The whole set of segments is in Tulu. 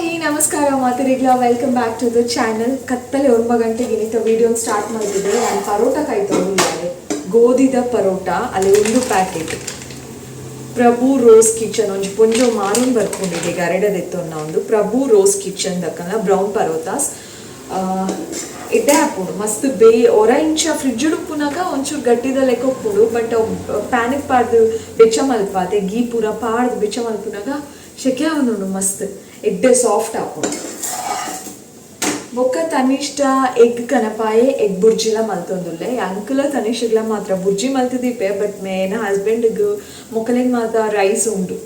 ನಮಸ್ಕಾರ ಮಾತೆರೆಗ್ಲ. Welcome back to the channel. ಕತ್ತಲೆ 9 ಗಂಟೆಗೆ ಇನ್ನಿತ ವಿಡಿಯೋ ಸ್ಟಾರ್ಟ್ ಮಾಡ್ತಿದ್ದೆ. ನಾನು ಪರೋಟ ಕಾಯ್ತಾ, ಗೋಧಿದ ಪರೋಟ. ಅಲ್ಲಿ ಒಂದು ಪ್ಯಾಕೆಟ್ ಪ್ರಭು ರೋಸ್ ಕಿಚನ್. ಒಂಜಿ ಪೊಂಜೊ ಮಾರುನ್ ಬರ್ಕೊಂಡಿದೆ ಗರಡದೆತ್ತೊನ್ನ. ಒಂದು ಪ್ರಭು ರೋಸ್ ಕಿಚನ್ ದಕ್ಕನ ಬ್ರೌನ್ ಪರೋತಾಸ್ ಎಡ್ಡೆ ಆಪುಂಡು ಮಸ್ತ್. ಬೇ ಒರ ಇಂಚ ಫ್ರಿಡ್ಜ್ ಉಪ್ಪುನಾಗ ಒಂಚೂರು ಗಟ್ಟಿದ ಲೆಕ್ಕ ಉಪ್ಪುಂಡು. ಬಟ್ ಪ್ಯಾನಿಗೆ ಪಾಡ್ದು ಬೆಚ್ಚ ಮಲ್ಪಾತೆ, ಗೀ ಪೂರ ಪಾಡ್ದು ಬೆಚ್ಚ ಮಲ್ಪುನಾಗ ಶೆಕೆ ಆವೊಂದುಂಡು. ಮಸ್ತ್ ಎಡ್ಡೆ ಸಾಫ್ಟ್ ಆಪುಂಡು. ಬೊಕ್ಕ ತನಿಷ್ಠ ಎಗ್ ಕನಪಾಯೆ, ಎಗ್ ಬುರ್ಜಿಲ ಮಲ್ತೊಂದುಲ್ಲೆ. ಅಂಕಲ ತನಿಷ್ಗ್ಲ ಮಾತ್ರ ಬುರ್ಜಿ ಮಲ್ತದೀಪೆ. ಬಟ್ ಮೇನ ಹಸ್ಬೆಂಡ್ಗ್ ಮೊಕಲೆಗ್ ಮಾತ್ರ ರೈಸ್ ಉಂಡು.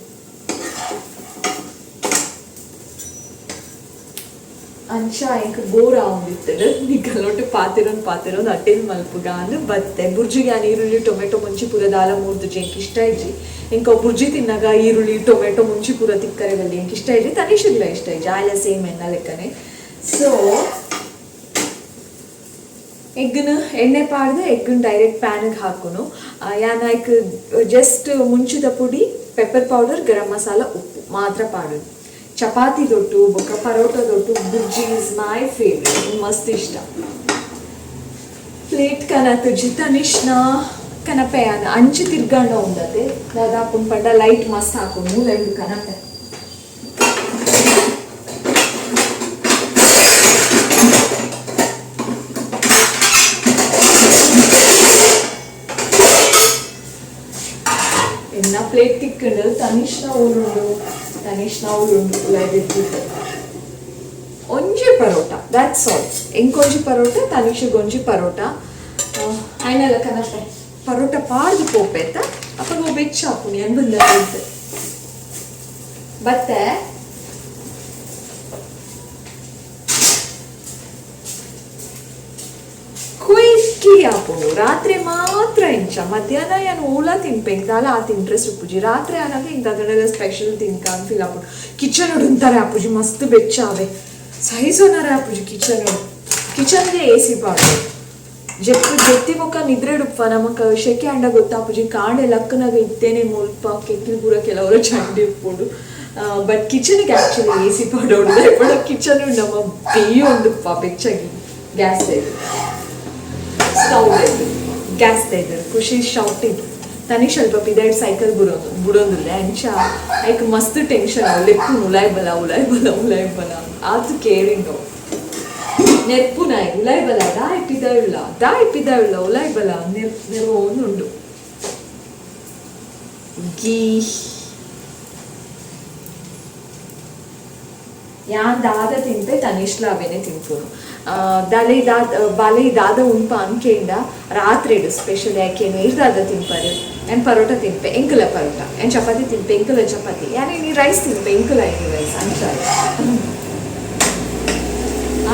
ಅಂಚ ಎಂಕ್ ಬೋರ್ ಆವೊಂದಿತ್ತುಂಡು. ನಿಕಲೊಟ್ಟು ಪಾತೆರೊಂದು ಪಾತೆರೊಂದು ಅಟೆಲ್ ಮಲ್ಪುಗ ಅಂದ್ ಬತ್ತೆ. ಬುರ್ಜಿಗೆ ಆನ್ ಈರುಳ್ಳಿ, ಟೊಮೆಟೊ, ಮುಂಚಿ ಪೂರ ದಾಲ ಮೂರ್ದುಜಿ. ಎಂಕ್ ಇಷ್ಟ ಇಜ್ಜಿ. ಎಂಕ್ ಅವು ಬುರ್ಜಿ ತಿನ್ನಗ ಈರುಳ್ಳಿ, ಟೊಮೆಟೊ, ಮುಂಚಿ ಪೂರ ತಿಕ್ಕರೆ ಬಲ್ಲಿ. ಎಂಕ್ ಇಷ್ಟ ಇಜ್ಜಿ, ತನಿಷ್ಗ್ಲ ಇಷ್ಟ ಇಜ್ಜಿ. ಆಯ್ಲ ಸೇಮ್ ಎನ್ನ ಲೆಕ್ಕನೆ. ಸೊ ಎಗ್ಗನ ಎಣ್ಣೆ ಪಾಡ್ದು ಎಗ್ಗನ್ ಡೈರೆಕ್ಟ್ ಪ್ಯಾನಿಗೆ ಹಾಕುನು. ಯಾನ್ ಐಕ್ ಜಸ್ಟ್ ಮುಂಚಿದ ಪುಡಿ, ಪೆಪ್ಪರ್ ಪೌಡರ್, ಗರಂ ಮಸಾಲ, ಉಪ್ಪು ಮಾತ್ರ ಪಾಡುನು. ಚಪಾತಿ ದೊಟ್ಟು ಬೊಕ್ಕ paratha ದೊಟ್ಟು bhurji is my favourite. ಮಸ್ತ್ ಇಷ್ಟ. ಪ್ಲೇಟ್ ಕನತುಜಿ. ತನಿಷ್ನ ಕನಪೆ ಯಾನ್ ಅಂಚಿ ತಿರ್ಗಂಡ ಉಂಡತೆ. ದಾದಾಪುಂಡು ಪಂಡ ಲೈಟ್ ಮಸ್ತ್ ಹಾಕು ಮೂಲೆ ಉಂಡು ಕನಪೆ. ಎನ್ನ ಪ್ಲೇಟ್ ತಿಕ್ಕಂಡು. ತನಿಷ್ನ ಊರುಂಡು, ತನಿಷ್ನ ಊರುಂಡು. ಉಲಾಯ್ದಿದ್ದಿದ್ದೆ ಒಂಜಿ ಪರೋಟ, that's all. ಎಂಕೊಂಜಿ ಪರೋಟ, ತನಿಷಗೊಂಜಿ ಪರೋಟ. ಆಯ್ನಲ್ಲ ಕನಪೆ. ಪರೋಟ ಪಾಡ್ದು ಪೋಪೆ ಆಯ್ತಾ? ಅಪ್ಪಗ ಬೆಚ್ಚ ಹಾಕುನಿ ಅನ್ ಬಂದ ಬತ್ತೆ. ಕ್ವಿಕ್ಲಿ ಆಪುಂಡು. ರಾತ್ರಿ ಮಾತ್ರ ಇಂಚ. ಮಧ್ಯಾಹ್ನ ಯಾನ್ ಓಲ ತಿನ್ಪೆ, ಎಂಕ್ ದಾಲ ಆತ್ ಇಂಟ್ರೆಸ್ಟ್ ಉಪ್ಪುಜಿ. ರಾತ್ರಿ ಆನಗ ಎಂಕ್ ದಾದನಲ ಸ್ಪೆಷಲ್ ತಿನ್ಕ ಫೀಲ್ ಆಪುಂಡು. ಕಿಚನ್ ಉಂತಾರೆ ಆಪುಜಿ, ಮಸ್ತ್ ಬೆಚ್ಚ ಆವೆ. ಸಹಿಸೋನಾರೆ ಆಪುಜಿ ಕಿಚನ್. ಕಿಚನ್ಗೆ ಎ ಸಿ ಪಾಡು. ಜೆಪ್ಪು ಜೆತ್ತಿ ಬೊಕ್ಕ ನಿದ್ರೆ ಉಪ್ಪ. ನಮಕ್ ಶೆಕೆ ಅಂಡ ಗೊತ್ತಾಪುಜಿ. ಕಾಂಡೆ ಲಕ್ಕನಾಗ ಇತ್ತೇನೆ ಮುಲ್ಪ ಕೆಕ್ಕಿಲ್ ಪೂರ ಕೆಲವರು ಚಂಡಿ ಉಪ್ಪುಂಡು. ಬಟ್ ಕಿಚನ್ಗೆ ಆಕ್ಚುಲಿ ಎ ಸಿ ಪಾಡೋಡು. ಪಂಡ ಕಿಚನ್ ನಮ್ಮ ಬೇಯ ಉಂಡುಪ್ಪ ಬೆಚ್ಚಗಿ. ಗ್ಯಾಸ್ ಇದೆ, ಸ್ಟವ್ ಇದೆ, ಗ್ಯಾಸ್ ಇದೆ. ಖುಷಿ ಶೌಟಿಂಗ್. ತನಿಷ್ ಅಲ್ಪ ಪಿದಾಯ್ಡ್ ಸೈಕಲ್ ಬುಡೋದು ಬುಡೊಂದುಲ್ಲೆ. ಅಂಚ ಐಕ್ ಮಸ್ತ್ ಟೆನ್ಷನ್ ಅವು. ಲೆಪ್ಪುನು, ಉಲಾಯ್ ಬಲ, ಉಲಾಯ್ ಬಲ, ಉಲಾಯ್ ಬಲ. ಆತು ಕೇರಿಂಗ್ ಅವು. ನೆರ್ಪು ನಾಯಿ, ಉಲಾಯ್ ಬಲ, ದಾಯ್ ಪಿದಾಯುಳ್ಳ, ದಾಯ್ ಪಿದಾಯುಳ್ಳ, ಉಲಾಯ್ ಬಲ. ನೆರ್ ನೆರ್ವೊಂದುಂಡು. ಗೀ ಯಾನ್ ದಾದ ತಿನ್ಪೆ, ತನಿಷ್ಲ ಅವೇನೆ ತಿನ್ಪುನು. ದಾಲೆ ದಾದ ಬಾಲೆ ದಾದ ಉಂಪ ಅಂಕೆಂಡ ರಾತ್ರಿಡ್ ಸ್ಪೆಷಲ್ ಯಾಕೆ ನೀರ್ ದಾದ ತಿನ್ಪರು? ಯಾನ್ ಪರೋಟ ತಿನ್ಪೆ, ಎಂಕಲ ಪರೋಟ. ಯಾನ್ ಚಪಾತಿ ತಿನ್ಪೆ, ಎಂಕಲ ಚಪಾತಿ. ಯಾನ್ ಇನಿ ರೈಸ್ ತಿನ್ಪೆ, ಎಂಕಲ ಇನಿ ರೈಸ್. ಅಂಚ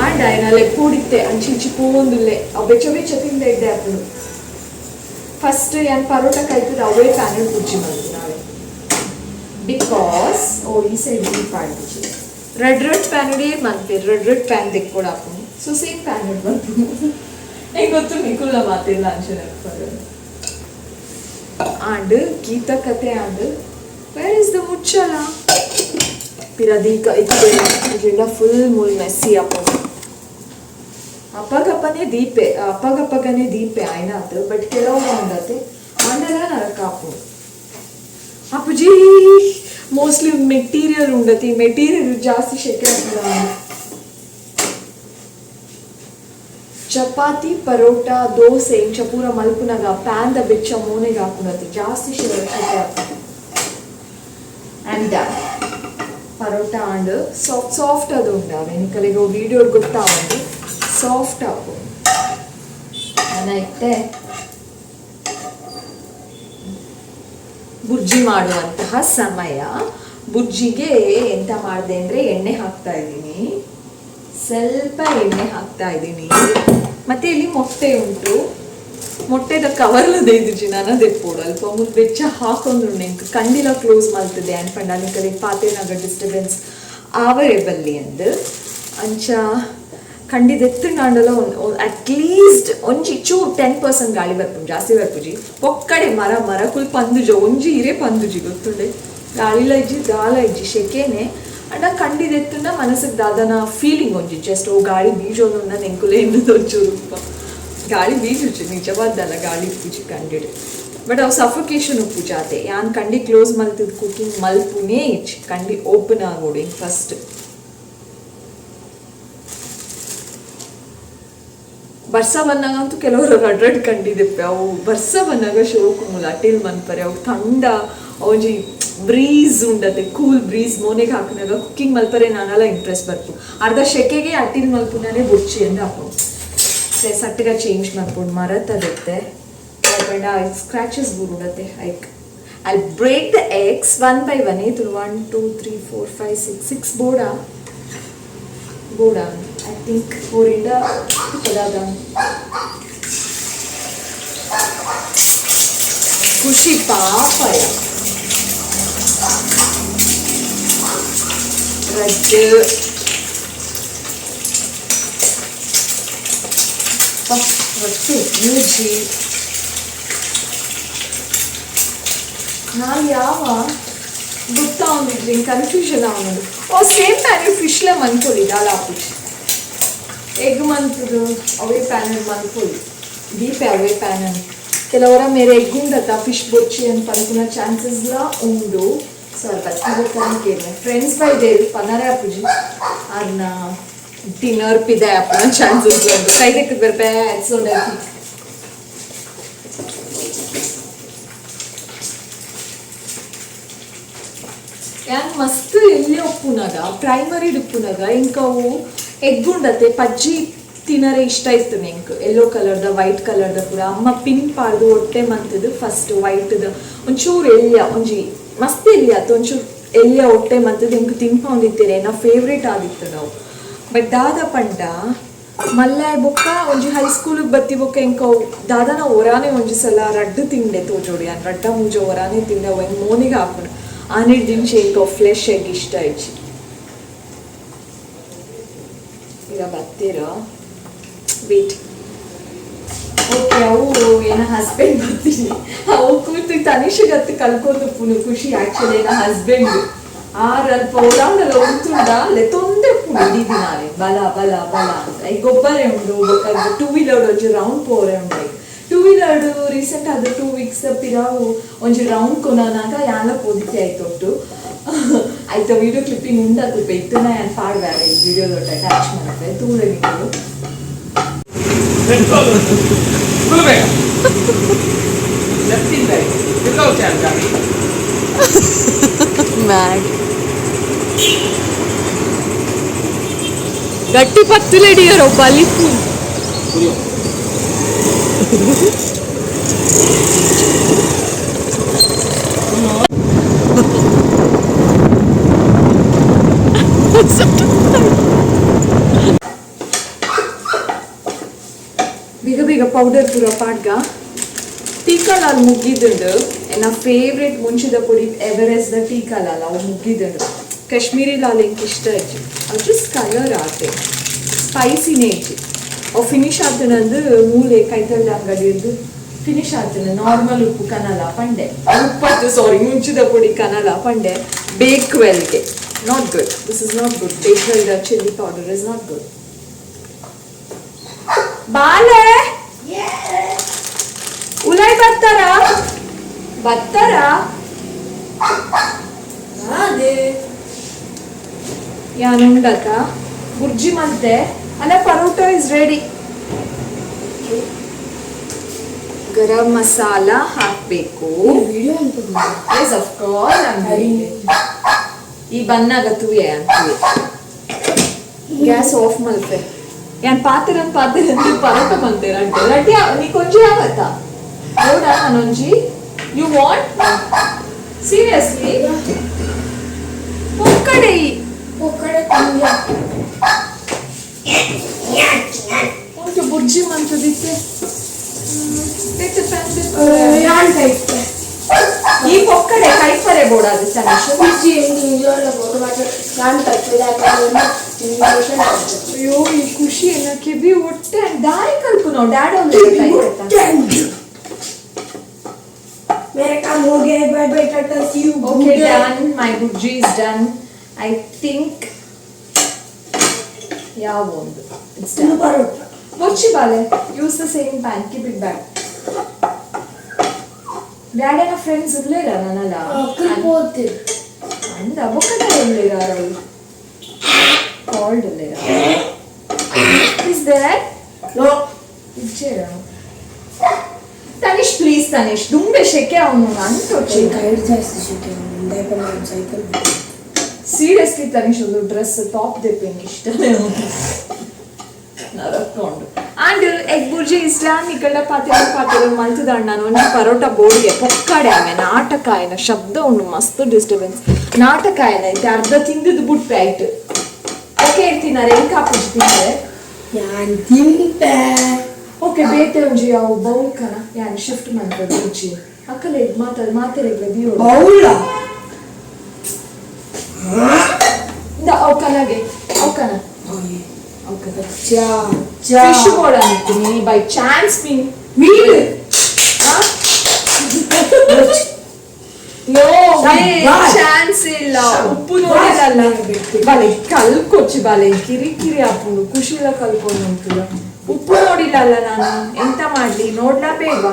ಆಂಡ ಆಯ್ನ ಲೆಪ್ಪುಡಿತ್ತೆ ಅಂಚಿ ಇಂಚಿ ಪೋವೊಂದುಲ್ಲೆ. ಅವು ಬೆಚ್ಚ ಬೆಚ್ಚ ತಿಂದ ಎಡ್ಡೆ ಆಪುಂಡು. ಫಸ್ಟ್ ಯಾನ್ ಪರೋಟ ಕೈತದ ಅವೇ ಪ್ಯಾನ್ ಬುರ್ಜಿ ಮಲ್ಪುನು ಅವೆ. Because ಓ ಈ ಸೈಡ್ ಈ ಪಾಡ್ದಿಜಿ. ರಡ್ ರಡ್ ಪ್ಯಾನುಡೇ ಮಲ್ಪೆರ್. ರಡ್ ರಡ್ ಪ್ಯಾನ್ ದೆಕ್ಕೊಡು ಆಪುಂಡು. ಸೊ ಸೇಮ್ ಪ್ಯಾನ್ ಮಲ್ಪುನು. ಎಂಕ್ ಗೊತ್ತು ನಿಕುಲ್ಲ ಮಾತೆರ್ಲ ಅಂಚನೆ ಉಪ್ಪುಂಡು. ಆಂಡ್ ಗೀತ ಕತೆ and where is the ಮುಚ್ಚಳ? ಪಿರದೀಕ ಇತ್ತೆ ಫುಲ್ ಮುಲ್ ಮೆಸ್ಸಿ ಆಪುಂಡು. ಅಪ್ಪಗಪ್ಪನೇ ದೀಪೆ, ಅಪ್ಪಗಪ್ಪಗನೇ ದೀಪೆ ಆಯ್ನಾತ್. ಬಟ್ ಕೆಲವು ಉಂಡತೆ ಆಂಡಲ ನರಕ ಆಪುಂಡು. ಅಪ್ಪುಜಿ, ಮೋಸ್ಟ್ಲಿ ಮೆಟೀರಿಯಲ್ ಉಂಡತಿ, ಮೆಟೀರಿಯಲ್ ಜಾಸ್ತಿ ಶೆಕೆ ಆಪುಂಡು. ಚಪಾತಿ, ಪರೋಟ, ದೋಸೆ ಇಂಚ ಪೂರ ಮಲ್ಪುನಗ ಪ್ಯಾನ್ ದ ಬೆಚ್ಚ ಮೋನೆಗೆ ಹಾಕುನತಿ ಜಾಸ್ತಿ ಶೆಕೆ ಆಪುಂಡು. And parotta and soft soft ಅದು ಉಂಡು. ಅವೆ ನಿಕಲೆಗ್ ವೀಡಿಯೋ ಗೊತ್ತಾವಂಡು. ಸಾಫ್ಟ್ ಆಪು. ಇತ್ತೆ ಬುರ್ಜಿ ಮಾಡುವಂತಹ ಸಮಯ. ಬುರ್ಜಿಗೆ ಎಂತ ಮಾಡಿದೆ ಅಂದ್ರೆ, ಎಣ್ಣೆ ಹಾಕ್ತಾ ಇದ್ದೀನಿ, ಸ್ವಲ್ಪ ಎಣ್ಣೆ ಹಾಕ್ತಾ ಇದ್ದೀನಿ. ಮತ್ತೆ ಇಲ್ಲಿ ಮೊಟ್ಟೆ ಉಂಟು. ಮೊಟ್ಟೆದ ಕವರ್ಲ ದೇದಿಜಿ ನಾನು ದೆಪ್ಪೋಡು. ಅಲ್ಪ ಮುಲ್ ಬೆಚ್ಚ ಹಾಕೊಂದು ಎಂಕ್ ಕಂಡಿಲ ಕ್ಲೋಸ್ ಮಲ್ತದೆ. ಅನ್ ಪಂಡ ನಿಕಲೆಗ್ ಪಾತೆರ್ನಗ ಡಿಸ್ಟರ್ಬೆನ್ಸ್ ಆವರೆ ಬಲ್ಲಿ ಅಂದ್. ಅಂಚ ಕಂಡಿದೆತ್ತುಂಡಾಂಡಲ ಅಟ್ಲೀಸ್ಟ್ ಒಂಜಿ ಚೂರು 10% ಗಾಳಿ ಬರ್ಪುಂಡು, ಜಾಸ್ತಿ ಬರ್ಪುಜಿ. ಒಕ್ಕಡೆ ಮರ ಮರ ಕುಲ್ ಪಂದುಜ, ಒಂಜಿ ಇರೆ ಪಂದುಜಿ ಗೊತ್ತುಂಡೆ. ಗಾಳಿಲ ಇಜ್ಜಿ, ದಾಲ ಇಜ್ಜಿ, ಶೆಕೆನೆ. ಅಂಡ ಕಂಡಿದೆತ್ತುಂಡ ಮನಸ್ಸಿಗೆ ದಾದನ ಫೀಲಿಂಗ್ ಒಂಜಿ ಜಸ್ಟ್ ಓ ಗಾಳಿ ಬೀಜೊಂದುಂಡ ನೆಂಕುಲೆ ಒಂಚೂರು ಗಾಳಿ ಬೀಜುಚ್ಚು ನಿಜವಾದಲ್ಲ ಗಾಳಿ ಪೂಜಿ ಕಂಡಿಡ್. ಬಟ್ ಅವು ಸಫೊಕೇಶನ್ ಉಪ್ಪು ಜಾತೆ ಯಾನ್ ಕಂಡಿ ಕ್ಲೋಸ್ ಮಲ್ತದ ಕುಕಿಂಗ್ ಮಲ್ಪುನೇ ಇಚ್ಚಿ ಕಂಡಿ ಓಪನ್ ಆಗೋಡು ಇಂಕ್ ಫಸ್ಟ್. ಬರ್ಸ ಬಂದಾಗಂತೂ ಕೆಲವರು ರಡ್ ರಡ್ ಕಂಡಿದೆಪ್ಪೆ ಅವು ಬರ್ಸ ಬಂದಾಗ ಶೋಕು ಮೂಲ ಅಟಿಲ್ ಮನ್ಪರೆ ಅವು ಥಂಡ ಒಂಜಿ ಬ್ರೀಸ್ ಉಂಡತೆ ಕೂಲ್ ಬ್ರೀಸ್ ಮೋನೆಗೆ ಹಾಕಿನಾಗ ಕುಕ್ಕಿಂಗ್ ಮಲ್ಪರೆ ನಾನೆಲ್ಲ ಇಂಟ್ರೆಸ್ಟ್ ಬರ್ಪು. ಅರ್ಧ ಶೆಕೆಗೆ ಅಟಿಲ್ ಮಲ್ಪುನಾನೆ ಬುಡ್ಚಿ ಅಂದ ಅಪ್ಪು ಸಟ್ಟಿಗ ಚೇಂಜ್ ಮಲ್ಪುಂಡು ಮರತದತ್ತೆ ಪಂಡ ಸ್ಕ್ರ್ಯಾಚಸ್ ಬೂರುಡತ್ತೆ. ಐಕ್ I break the eggs one by one. ಏತು 1 2 3 4 5 6 6 ಬೋಡಾ ಬೋಡಾ I think ಫೋರಿಂದ ಪದಾದ. ಖುಷಿ ಪಾಪಯ ರಜ್ಜು ಒಟ್ಟು ಯೂಜಿ ನಾನು ಯಾವ ಗೊತ್ತಾ ಒಂದಿದ್ರೆ ಕನ್ಫ್ಯೂಷನ್ ಅವನದು. ಓ ಸೇಮ್ ಪ್ಯಾನ್ ಫಿಶ್ಲ ಮನ್ಕೊಳಿ ದಾಲ ಆಪುಜಿ ಎಗ್ ಮಂತದು ಅವೇ ಪ್ಯಾನ್ ಮನ್ಕೊಳಿ ದೀಪೆ ಅವೇ ಪ್ಯಾನ್. ಕೆಲವರ ಮೇರೆ ಎಗ್ ಉಂಡತ್ತ ಫಿಶ್ ಬೊಚ್ಚಿ ಅಂತ ಪನ್ಪುನ ಚಾನ್ಸಸ್ಲ ಉಂಡು. ಸೊ ಅದು ಬತ್ತಿನ ಫ್ರೆಂಡ್ಸ್ ಬೈ ದೇವ್ ಪನರೆ ಆಪುಜಿ ಅರ್ನ ಡಿನ್ನರ್ ಪಿದೆ ಆಪುನ ಚಾನ್ಸಸ್ ಉಂಡು. ಕೈ ತೆಕ್ಕದ್ ಬರ್ಪೆ ಸೋಂಡ. ಯಾನ್ ಮಸ್ತ್ ಎಲ್ಲಿ ಒಪ್ಪುನಾಗ ಪ್ರೈಮರಿ ಉಪ್ಪುನಾಗ ಇಂಕವು ಎಗ್ ಉಂಡತೆ ಪಜ್ಜಿ ತಿನ್ನರೆ ಇಷ್ಟ ಇತ್ತು ಎಂಕ್. ಎಲ್ಲೋ ಕಲರ್ದ ವೈಟ್ ಕಲರ್ದ ಪೂರ ಅಮ್ಮ ಪಿನ್ ಪಾಡ್ದು ಒಟ್ಟೆ ಮಂತದು ಫಸ್ಟ್ ವೈಟ್ದ ಒಂಚೂರು ಎಲ್ಯ ಒಂಜಿ ಮಸ್ತ್ ಎಲ್ಯ ಅತ್ತ ಒಂಚೂರು ಎಲ್ಯ ಒಟ್ಟೆ ಮಂತದು ಎಂಕ್ ತಿನ್ಪೊಂದಿತ್ತೀರಿ ಎನ್ನ ಫೇವ್ರೇಟ್ ಆದಿತ್ತು ನಾವು. ಬಟ್ ದಾದ ಪಂಡ ಮಲ್ಲಾಯ್ ಬೊಕ್ಕ ಒಂಜಿ ಹೈಸ್ಕೂಲಿಗೆ ಬತ್ತಿ ಬೊಕ್ಕ ಎಂಕ ದಾದನ ಒರಾನೆ ಒಂಜಿ ಸಲ ರಡ್ಡು ತಿಂಡೆ ತೋಜೋಡಿ ಯಾನ್ ರಡ್ಡ ಮೂಜ ಒರಾನೆ ತಿಂಡೆ ಅವು ಎಂಕ್ ಮೋನಿಗೆ ಹಾಕೊಂಡು ಆನಿಡ್ ದಿಂಚಿ ಎಂಕ್ ಫ್ಲೆಶ್ ಎಗ್ ಇಷ್ಟ ಇಜ್ಜಿ. ಈಗ ಬತ್ತೀರ ವೇಟ್. ಓಕೆ ಅವು ಏನ ಹಸ್ಬೆಂಡ್ ಬರ್ತೀನಿ ಅವು ಕೂತು ತನಿಷಗತ್ತು ಕಲ್ಕೊಂಡು ಪುನು ಖುಷಿ. ಆಕ್ಚುಲಿ ಏನ ಹಸ್ಬೆಂಡ್ ಆರ್ ಅಲ್ಪ ಓಡಾಂಡಲ ಉಂತುಂಡ ಲೆತ್ತೊಂದೆ ಪುನು ಇಡೀ ದಿನಾಲೆ ಬಲ ಬಲ ಬಲ ಅಂತ. ಈಗ ಗೊಬ್ಬರೇ ಉಂಡು ಬೊಕ್ಕ ಟೂ ವೀಲರ್ ಒಂಜಿ ರೌಂಡ್ ಪೋರೆ ಉಂಡು. ಈಗ ಟೂ ವೀಲರ್ ರೀಸೆಂಟ್ ಅದು 2 ವೀಕ್ಸ್ ಪಿರಾವು ಒಂಜಿ ರೌಂಡ್ ಕೊನಾನಾಗ ಯಾನ ಪೋದಿತ್ತೆ ಆಯ್ತೊಟ್ಟು ಆಯ್ತ ವಿಡಿಯೋ ಕ್ಲಿಪ್ಪಿಂಗ್ ಉಂಡಾತು ಇತ್ತನ ಯಾನ್ ಪಾಡ್ವಾರೆ ಈ ವಿಡಿಯೋದೊಟ್ಟು ಅಟ್ಯಾಚ್ ಮಾಡ್ತೆ ತೂಳೆ ನೀವು. ಗಟ್ಟಿ ಪತ್ತುಲೆಡಿಯರೋ ಬಲಿಪು ಬೇಗ ಬೇಗ ಪೌಡರ್ ಪೂರ ಪಾಡ್ಗ. ಟೀಕಾಲಾಲ್ ಮುಗ್ಗಿದುಂಡು. ಎನ್ನ ಫೇವ್ರೆಟ್ ಮುಂಚಿದ ಪುಡಿ ಎವರೆಸ್ಟ್ ದ ಟೀಕಾಲಾಲ್ ಅವು ಮುಗ್ಗಿದುಂಡು. ಕಾಶ್ಮೀರಿ ಲಾಲ್ ಎಂಕ್ ಇಷ್ಟ ಇಜ್ಜಿ, ಅವು ಜಸ್ಟ್ ಕಲರ್ ಆತೆ ಸ್ಪೈಸಿನೇ ಇಜ್ಜಿ. ಅವು ಫಿನಿಶ್ ಆತನಂದು ಮೂಲೆ ಕೈತಲ್ದ ಅಂಗಡಿಯದ್ದು ಫಿನಿಶ್ ಆತನ. ನಾರ್ಮಲ್ ಉಪ್ಪು ಕನಲ ಪಂಡೆ ಉಪ್ಪತ್ತು ಸಾರಿ ಮುಂಚಿದ ಪುಡಿ ಕನಲ ಪಂಡೆ ಬೇಕ್ವೆಲ್ಗೆ not good. This is not good. Bakewell the chilli powder is not good. ಬಾಲೆ ಉಲಾಯ್ ಬರ್ತಾರ ಬರ್ತಾರ ಯಾನುಂಡತ ಬುರ್ಜಿ ಮಂತೆ ಅಲ್ಲ parotta is ready. Garam masala ಹಾಕ್ಬೇಕು. ಎಸ್ ಆಫ್ ಕೋರ್ಸ್ ಈ ಬನ್ನಾಗ ತೂಯೆ ಅಂತೀವಿ. ಗ್ಯಾಸ್ ಆಫ್ ಮಲ್ಪೆ. ಯಾನ್ ಪಾತೆರನ್ ಪಾತೆರಂದು ಪರೋಟ ಮಂತೇರಂಟೆ ರಡ್ಡಿ ನೀ ಕೊಂಜಿ ಯಾವತ್ತ ನೋಡ ನಾನೊಂಜಿ you want seriously ಒಕ್ಕಡೆ ಉಂಟು ಬುರ್ಜಿ ಮಂತದಿತ್ತೆ ಈ ಪೊಕ್ಕಡೆ ಕೈಪರೆ ಬೋಡಾದು ತನಿಷ್. ಅಯ್ಯೋ ಈ ಖುಷಿ ಏನ ಕಿವಿ ಹೊಟ್ಟೆ ದಾರಿ ಕಲ್ಪು ನಾವು ಡ್ಯಾಡ್. मेरा काम हो गया है. Bye bye, tata, see you. Okay, done. My bhurji is done. I think ಯಾವ ಒಂದು. ಇದು ಪರೋಟ. ಬೊಚ್ಚಿ ಬಾಲೆ, use the same pan, keep it back. ಡ್ಯಾಡಿನ friends ಇರ್ಲಿಲ್ಲ ನಾನಲ್ಲ. ಅಕ್ಕನ ಹೋಗ್ತೀವಿ. ಅಂದ ಬೊಕ್ಕದ ಇರ್ಲಿಲ್ಲ ಅವ್ರು ಕಾಲ್ಡ್ ಇರ್ಲಿಲ್ಲ. Is there? No. ಇಜ್ಜೇರ. ತನಿಷ್, ಪ್ಲೀಸ್ ತನಿಷ್, ದುಂಬೆ ಶೆಕೆ ಅವನು ಅಂಟೊಚ್ಚಿ. ಕೈಡ್ ಜಾಸ್ತಿ ಶೆಕೆ ಉಂಡೆ ಸೈಕಲ್. ಸೀರಿಯಸ್ಲಿ ತನಿಷ್, ಒಂದು ಡ್ರೆಸ್ ಟಾಪ್ ದೆಪ್ಪೆಂಗೆ ಇಷ್ಟನೇ ನರಕೊಂಡು. ಅಂಡ್ ಎಗ್ ಬುರ್ಜಿ ಇಷ್ಟ ನಿಕಳ್ಳ ಪಾತ್ರೆ ಪಾತ್ರೆ ಮಲ್ತದ. ನಾನು ಒಂಜಿ ಪರೋಟ ಬೋಡಿಗೆ ಪೊಕ್ಕಾಡೆ ಆಮೆ ನಾಟಕ ಆಯ್ನ ಶಬ್ದ ಉಂಡು, ಮಸ್ತ್ ಡಿಸ್ಟರ್ಬೆನ್ಸ್. ನಾಟಕ ಆಯ್ನ ಐತೆ, ಅರ್ಧ ತಿಂದಿದ್ದು ಬುಟ್ಪೆ ಆಯ್ತು. ಓಕೆ, ಇರ್ತೀನಾರೆ ಎಂಕ ಹಾಕುಜಿ ತಿಂದೆ. ಯಾನ್ ತಿಂಪೆ. ಓಕೆ, ಬೇತೆ ಒಂಜಿ ಅವು ಬೌಲ್ ಕನ ಯಾನ್ ಶಿಫ್ಟ್ ಮಾಡ್ತದೆ ಬುರ್ಜಿ. ಅಕ್ಕಲೆ ಮಾತಾಡ ಮಾತೆರೆಗ್ಲ ದಿಯೋಡು. ಬೌಲ. ಇಂದ ಅವು ಕನಗೆ ಅವು ಕನ ಅವು ಕನ. ಚಾ ಚಾ. ಫಿಶ್ ಬೋರ್ಡ್ ಅಂತೀನಿ ಬೈ ಚಾನ್ಸ್ ಮೀನ್. ಮೀನು. ನೋ. ಶಬ್ಬಾಷ್. ಚಾನ್ಸ್ ಇಲ್ಲ. ಉಪ್ಪು ನೋಡಿದಲ್ಲ. ಶಬ್ಬಾಷ್. ಬಾಲೆ ಕಲ್ಕೊಚ್ಚಿ ಬಾಲೆ, ಕಿರಿ ಕಿರಿ ಆಪುಂಡು. ಖುಷಿಲ ಕಲ್ಕೊಂಡು ಉಂಟುಲ. ಉಪ್ಪು ನೋಡಿಲ್ಲ ಅಲ್ಲ ನಾನು, ಎಂತ ಮಾಡ್ಲಿ? ನೋಡ್ಲಾ ಬೇಡ್ವಾ?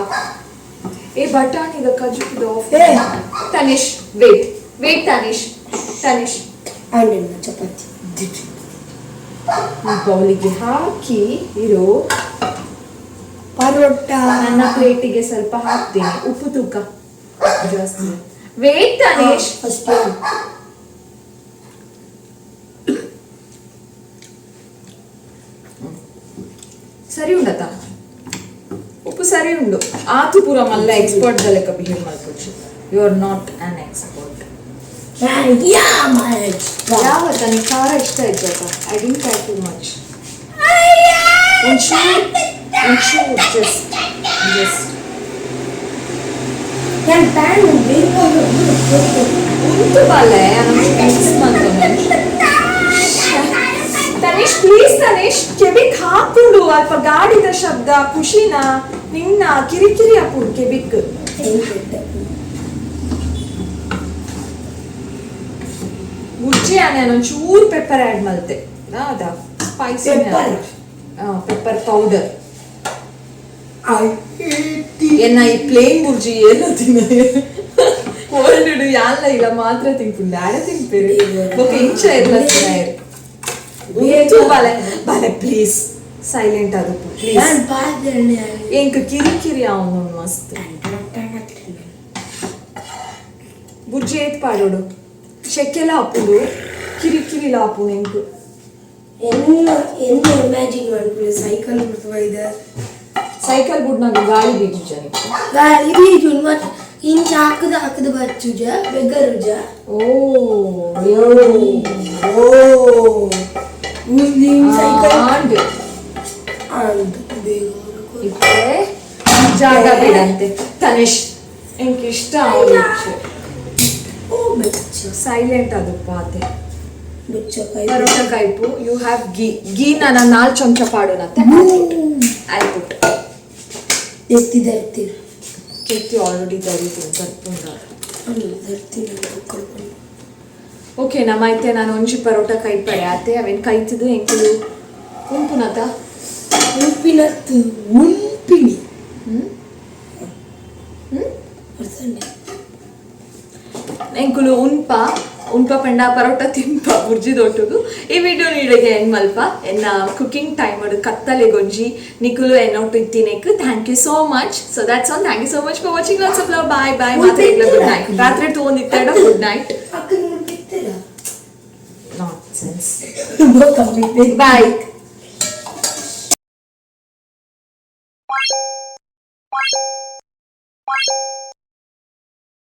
ಏ, ಬಟಾಣಿದ ಕಜುಕಿದ ಆಫ್. ಏ. Tanish, wait wait Tanish, Tanish. And chapati. ಈ ಬೌಲಿಗೆ ಹಾಕಿ ಇರು. ಪರೋಟ. ನನ್ನ ಪ್ಲೇಟಿಗೆ ಸ್ವಲ್ಪ ಹಾಕ್ತೀನಿ. ಉಪ್ಪು ತೂಕ ಜಾಸ್ತಿ. ವೇಟ್ ತನಿಷ್. ಫಸ್ಟ್. ಸರಿ ಉಂಡತ? ಉಪ್ಪು ಸರಿ ಉಂಡು. ಆತು ಪೂರ ಮಲ್ಲ ಎಕ್ಸ್ಪರ್ಟ್ ಲೆಕ್ಕ behave ಮಾಡ್ಕೊಚ್ಚು. You are not an expert. Yeah. ಯಾವತ್ತ ನೀ ಖಾರ ಇಷ್ಟ ಇದ್ದಾತ? I didn't try too much. ಒಂಚೂರು ಒಂಚೂರು, ಜಸ್ಟ್ ಜಸ್ಟ್. ನಾನು ಪ್ಯಾನ್ ಬೇಗ. ಉಂಟು ಬಾಲೆ. ಮಿಕ್ಸ್ ಮಾಡ್ತಾನೆ. ತನಿಷ್, ಪ್ಲೀಸ್ ತನಿಷ್, ಕೆಬಿಕ್ ಹಾಕುಂಡು. ಅಲ್ಪ ಗಾಡಿದ ಶಬ್ದ ಖುಷಿನ ನಿನ್ನ ಕಿರಿಕಿರಿ ಹಾಕುಂಡು ಕೆಬಿಕ್. ಬುಜ್ಜಿ ಆನೆ ಒಂಚೂರು ಪೆಪ್ಪರ್ ಆ್ಯಡ್ ಮಲ್ತೆ ಅದ spicy. Pepper? Pepper powder. I hate. ಎನ್ನ ಈ ಪ್ಲೇನ್ ಬುರ್ಜಿ ಏನ ತಿನ್ನ ಕೋಲ್ಡ್ ಯಾಲ್ಲ ಇಲ್ಲ ಮಾತ್ರ ತಿನ್ಪುಂಡು ಆಡ ತಿನ್ಪೇರು. ಬೊಕ ಇಂಚ ಎಲ್ಲ ತಿನ್ನಾಯರು. ಬಾಲೆ ಬಾಲೆ, ಪ್ಲೀಸ್ ಸೈಲೆಂಟ್ ಅದು ಪ್ಲೀಸ್. ನಾನು ಪಾತ್ರೆ. ಎಂಕ್ ಕಿರಿಕಿರಿ ಅವನು ಮಸ್ತ್. ಬುರ್ಜಿ ಏತ್ ಪಾಡೋಡು? ಶೆಕ್ಕೆಲ ಆಪುಂಡು, ಕಿರಿಕಿರಿಲ ಆಪುಂಡು ಎಂಕ್. ಎನ್ನ ಎನ್ನ ಇಮ್ಯಾಜಿನ್ ಮಾಡ್ಬಿಡಿ ಸೈಕಲ್ ಬಿಡ್ತಾ ಇದೆ. ಸೈಕಲ್ ಬುಡ್ನಾಗ ಗಾಳಿ ಬೀಜು ಜನಕ್ಕೆ. ಇದು ಮತ್ತೆ ಇಂಚ ಹಾಕದ ಹಾಕದ ಬಚ್ಚುಜ ಬೆಗರುಜ. ಓ. ಓ, ಮುಸ್ಲಿಂ ಸೈಕಲ್. ಆಂಡ್ ಅಂಡ್ ಬೇಗ. ಇತ್ತೆ ಜಾಗ ಬಿಡಂತೆ ತನಿಷ್. ಎಂಕ್ ಇಷ್ಟ. ಓ ಬೆಚ್ಚ. ಸೈಲೆಂಟ್ ಅದು ಪಾತೆ. ಬೆಚ್ಚ ಕೈ. Paratha ಕೈಪು. You have ghee. Ghee ನಾನು ನಾಲ್ಕು ಚಮಚ ಪಾಡೋನತ್ತೆ. I put. ಎತ್ತಿದ ಎತ್ತಿ. ಕೆತ್ತಿ ಆಲ್ರೆಡಿ ದರಿತೀನಿ ತರ್ಪುಂಡ. ಧರ್ತೀನಿ ಕಳ್ಕೊಂಡು. ಓಕೆ, ನಮ್ಮ ಐತೆ ನಾನು ಒಂಜಿ ಪರೋಟ ಕೈಪಡೆ ಆತೆ. ಅವೇನು ಕೈತಿದ್ದು ಎಂಕುಲು ಉಂಪುನತ. ಉಪ್ಪಿನತ್ತು ಉಂಪಿಣಿ. ಹ್ಮ್ ಹ್ಮ್ ಅರ್ಥಂಡೆ. ಎಂಕುಲು ಉನ್ಪ ಉನ್ಪ ಪಂಡ ಪರೋಟ ತಿನ್ಪ ಬುರ್ಜಿ ದೊಟ್ಟುಗು. ಈ ವಿಡಿಯೋ ನೀಡಿಗೆ ಎಂಡ್ ಮಲ್ಪ. ಎನ್ನ ಕುಕಿಂಗ್ ಟೈಮ್ ಕತ್ತಲೆ ಗೊಂಜಿ ನಿಕುಲು ಎನ್ನೊಟ್ಟು ಇತ್ತಿನೆಕ್ thank you so much. So that's all. Thank you so much for watching. Lots of love. Bye bye. ಮಾತ್ರೆ ಗುಡ್ ನೈಟ್. ರಾತ್ರಿ ತಗೊಂಡಿತ್ತಾಡ. Good night. ಅಕ್ಕ ನೋಡ್ಬಿಡ್ತೀರಾ? Not sense. Bye. ಬಾಯ್.